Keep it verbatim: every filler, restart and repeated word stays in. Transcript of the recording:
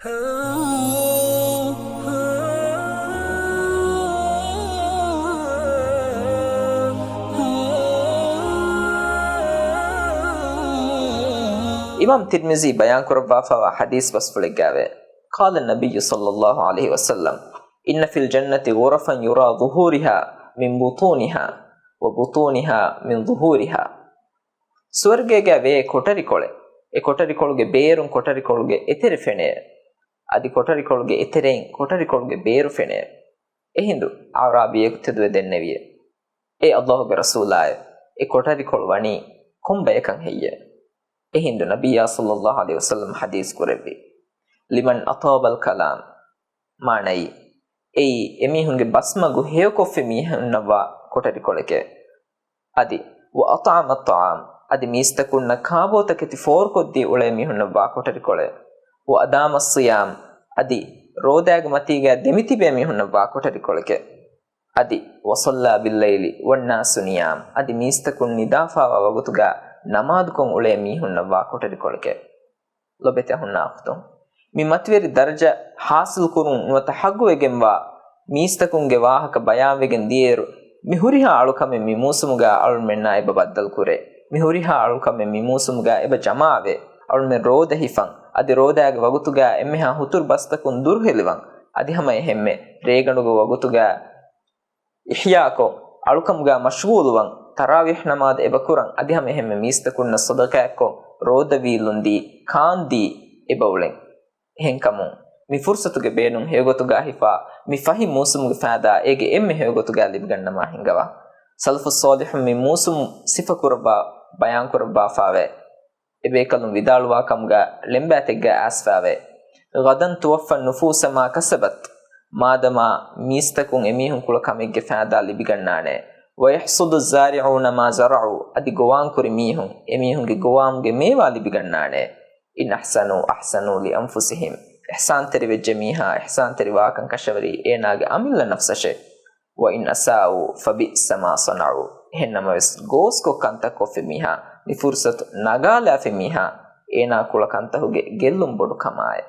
އިމާމް ތިރްމިޒީ ބަޔާންކުރައްވާފައިވާ ޙަދީޘް ބަސްފުޅެއްގައިވޭ، قال النبي صلى الله عليه وسلم، إن في الجنة غرفا يرى ظهورها من بطونها وبطونها من ظهورها. ސުވަރުގޭގައި ވޭ ކޮޓަރިކޮޅެއް. އެ ކޮޓަރިކޮޅުގެ ބޭރުން ކޮޓަރިކޮޅުގެ އެތެރެ ފެނޭ. އަދި ކޮޓަރިކޮޅުގެ އެތެރެއިން ކޮޓަރިކޮޅުގެ ބޭރު ފެނޭ. އެހިނދު އަޢުރާބީއަކު ތެދުވެ ދެންނެވިއެ، އޭ ﷲ ގެ ރަސޫލާއޭ، އެ ކޮޓަރިކޮޅު ވަނީ ކޮން ބަޔަކަށް ހެއްޔޭ؟ އެހިނދު ނަބިއްޔާ صلى الله عليه وسلم ޙަދީޘް ކުރެއްވި، لمن أطاب الكلام، މާނައީ، އެއީ އެމީހުންގެ ބަސްމަގު ހެޔޮކޮށްފި މީހުންނަށްވާ ކޮޓަރިކޮޅެކޭ. އަދި، وأطعم الطعام، އަދި މީސްތަކުންނަށް ކާބޯތަކެތި ފޯރުކޮށްދީ އުޅޭ މީހުންނަށްވާ ކޮޓަރިކޮޅެއް. وأدام الصيام، އަދި ރޯދާގެ މަތީގައި ދެމިތިބޭ މީހުންނަށްވާ ކޮޓަރިކޮޅެކޭ. އަދި، وصلى بالليل والناس نيام، އަދި މީސްތަކުން ނިދާފާވާ ވަގުތުގަ ނަމާދުކޮށް އުޅޭ މީހުންނަށްވާ ކޮޓަރިކޮޅެކޭ. ލޮބެތި އަޚުންނާ އުޚްތުން، މި މަތިވެރި ދަރަޖަ ޙާޞިލްކުރުން ނުވަތަ ޙައްޤުވެގެންވާ މީސްތަކުންގެ ވާހަކަ ބަޔާންވެގެން ދިޔައިރު، މި ހުރިހާ އަޅުކަމެއް މި މޫސުމުގަ އަޅުމެންނާ އެބަ ބައްދަލުކުރޭ. މި ހުރިހާ އަޅުކަމެއް މި މޫސުމުގަ އެބަ ޖަމާވޭ. އަޅުމެން ރޯދަ ހިފަން، އަދި ރޯދާގެ ވަގުތުގަ އެންމެހާ ހުތުރު ބަސްތަކުން ދުރުހެލިވަން، އަދި ހަމަ އެހެންމެ ރޭގަނޑުގެ ވަގުތުގަ އިޙްޔާކޮށް، އަޅުކަމުގަ މަޝްޣޫލުވަން، ތަރާވީޙް ނަމާދު އެބަކުރަން، އަދި ހަމަ އެހެންމެ މީސްތަކުންނަށް ޞަދަޤާތްކޮށް، ރޯދަ ވީއްލުންދީ، ކާންދީ އެބައުޅެން. އެހެންކަމުން، މި ފުރުޞަތުގެ ބޭނުން ހެޔޮގޮތުގަ ހިފާ، މި ފަހި މޫސުމުގެ ފައިދާ އޭގެ އެންމެ ހެޔޮގޮތުގަ ލިބިގަންނަމާ ހިންގަވާ. ސަލަފުއް ޞާލިޙުން މި މޫސުމު ސިފަކުރައްވާ، ބަޔާންކުރައްވާފައިވޭ. އެބޭކަލުން ވިދާޅުވާ ކަމުގަ ޅެންބާތެއްގަ އައިސްފައިވޭ. غدا توفى النفوس ما كسبت، މާދަމާ މީސްތަކުން އެމީހުން ކުޅަ ކަމެއްގެ ފައިދާ ލިބިގަންނާނެ. ويحصد الزارعون ما زرعوا، އަދި ގޮވާން ކުރި މީހުން އެމީހުންގެ ގޮވާމުގެ މޭވާ ލިބިގަންނާނެ. إن أحسنوا أحسنوا لأنفسهم، އިޙްސާންތެރިވެއްޖެ މީހާ، އިޙްސާންތެރިވާކަން ކަށަވަރީ އޭނާގެ އަމިއްލަ ނަފްސަށޭ. وإن أساءوا فبئس ما صنعوا، އެހެންނަމަވެސް ގޯސްކޮށް ކަންތައް ކޮށްފި މީހާ، މި ފުރުޞަތު ނަގާލާފި މީހާ، އޭނާ ކުޅަ ކަންތަހުގެ ގެއްލުން ބޮޑު ކަމާއި.